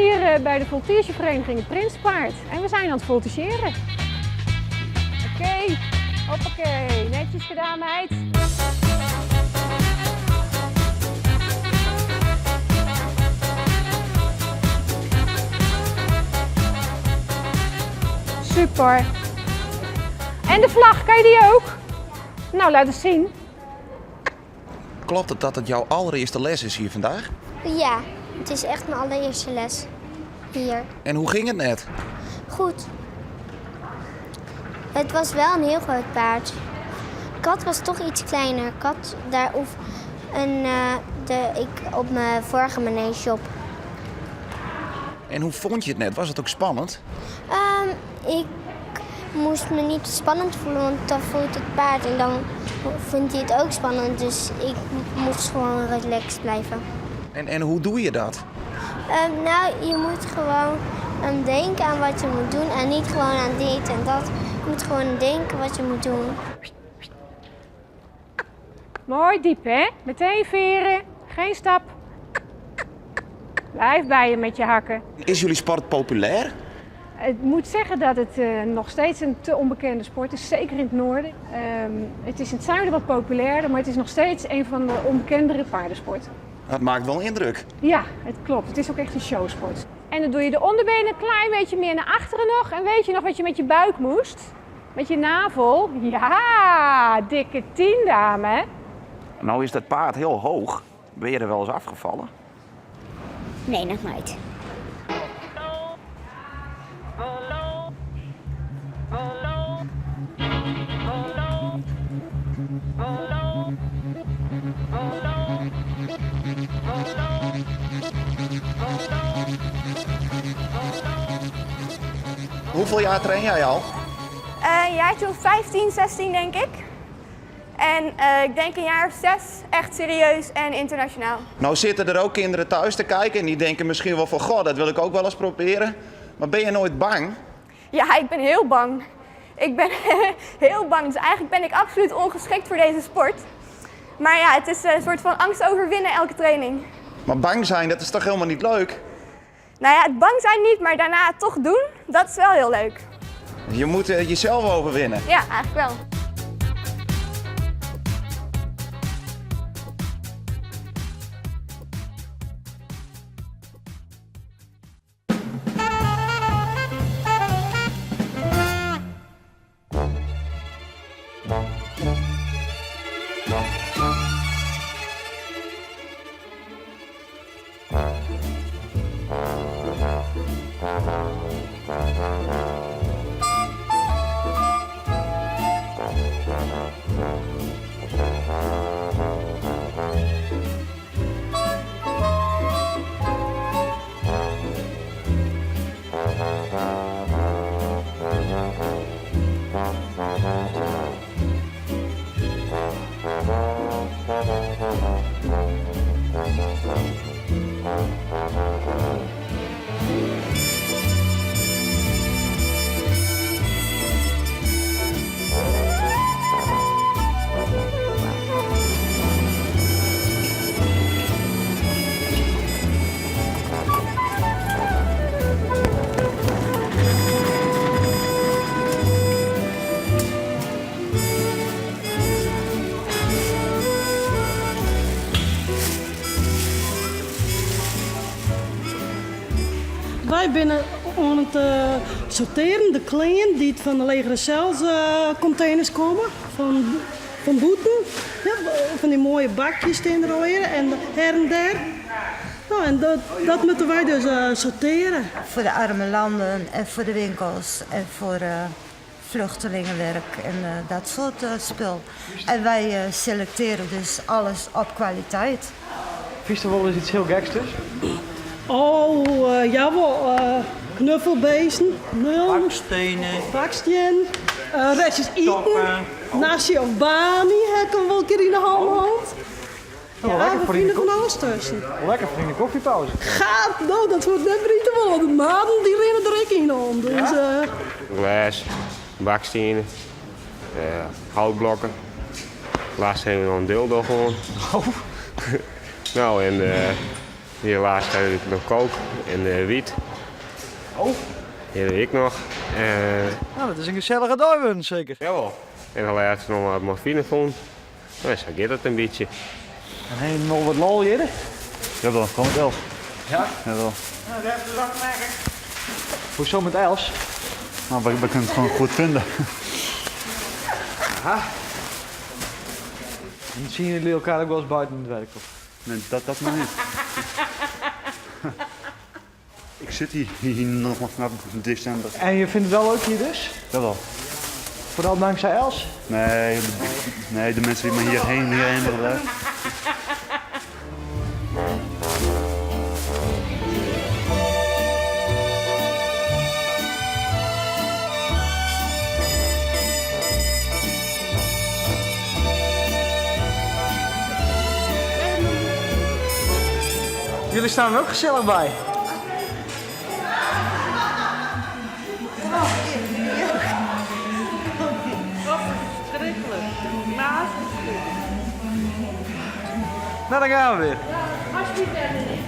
hier eh, bij de voltigevereniging Het Prinspaard en we zijn aan het voltigeren. Oké, hoppakee, netjes gedaan meid. Super. En de vlag, kan je die ook? Nou, laat eens zien. Klopt het dat het jouw allereerste les is hier vandaag? Ja, het is echt mijn allereerste les hier. En hoe ging het net? Goed. Het was wel een heel groot paard. Kat was toch iets kleiner. Kat daar of een, eh, de, ik op mijn vorige manege op. En hoe vond je het net? Was het ook spannend? Ehm, ik moest me niet spannend voelen, want dan voelt het paard en dan vindt hij het ook spannend. Dus ik moest gewoon relaxed blijven. En, en hoe doe je dat? Ehm, nou, je moet gewoon um, denken aan wat je moet doen en niet gewoon aan dit en dat. Je moet gewoon denken wat je moet doen. Mooi diep, hè? Meteen veren, geen stap. Blijf bij je met je hakken. Is jullie sport populair? Ik moet zeggen dat het eh, nog steeds een te onbekende sport is, zeker in het noorden. Ehm, het is in het zuiden wat populairder, maar het is nog steeds een van de onbekendere paardensporten. Dat maakt wel indruk. Ja, het klopt. Het is ook echt een showsport. En dan doe je de onderbenen een klein beetje meer naar achteren nog. En weet je nog wat je met je buik moest? Met je navel? Ja, dikke 10 dame. Nou is dat paard heel hoog. Ben je er wel eens afgevallen? Nee, nog nooit. Hoeveel jaar train jij al? Eh, een jaartje of 15, 16 denk ik. En eh, ik denk een jaar of 6 echt serieus en internationaal. Nou zitten er ook kinderen thuis te kijken en die denken misschien wel van... Goh, dat wil ik ook wel eens proberen. Maar ben je nooit bang? Ja, ik ben heel bang. Ik ben heel bang. Dus eigenlijk ben ik absoluut ongeschikt voor deze sport. Maar ja, het is een soort van angst overwinnen elke training. Maar bang zijn, dat is toch helemaal niet leuk? Nou ja, het bang zijn niet, maar daarna het toch doen, dat is wel heel leuk. Je moet eh, jezelf overwinnen. Ja, eigenlijk wel. Wy binne oan it sortearjen de klean dy't fan de legere sels konteners komme, fan, fan bûten. Ja, fan dy moaie bakjes stean der allegear en her en der. No, en dat, dat moatte wy dus sortearje. Voor de arme landen en voor de winkels en voor vluchtelingenwerk en dat soort spul. En wij selecteren dus alles op kwaliteit. Fynst der wolris iets hiel geks dus? Oh, uh, jawel. Uh, knuffelbeesten, nul. Bakstenen. Bakstien. Uh, restjes iten. Nasi of bami heb ik wel een keer in de hand. Oh, Ja, lekker we voor in de vinden van alles tussen. Lekker voor in de koffiepauze. Gaat, nou, dat wordt net niet wel, want de maden die rennen er ook in om. Dus, ja? Glas, bakstenen, houtblokken. Laatst hebben we nog een dildo gewoon. Oh. Nou, en Hjir laatst ha ik noch kook en wyt. Oh. Hjir ek noch. Nou, dat is in gesellige dei wurden seker. Jawel. En dan laatst noch wat morfine fûn. No, sa giet it in bytsje. En ha je noch wat lol hjir? Jawel, kom met Els. Ja? Jawel. Nou, daar hebben we wat maken. Hoezo met Els? Nou, we kunnen het gewoon goed vinden. Aha. En zien jullie elkaar ook wel eens buiten het werk? Of? Nee, dat maar niet. Ik zit hier nog maar vanaf december. En je vindt het wel leuk hier dus? Jawel. Vooral dankzij Els? Nee, nee, de mensen die me hierheen willen blijven. Jullie staan er ook gezellig bij. Verschrikkelijk. Maar Nou, dan gaan we weer. alsjeblieft, meneer.